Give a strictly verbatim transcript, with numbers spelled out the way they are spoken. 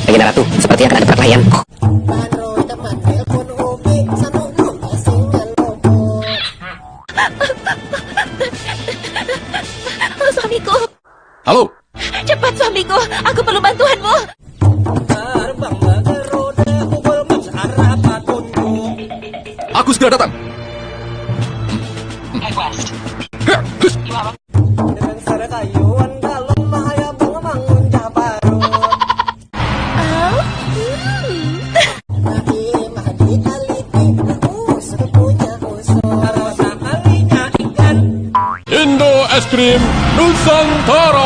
Legenda Ratu, sepertinya akan ada perkelahian. Halo suamiku, Halo, cepat suamiku, aku perlu bantuanmu. aku segera datang. Oh, hmm. Indo Es Krim Nusantara.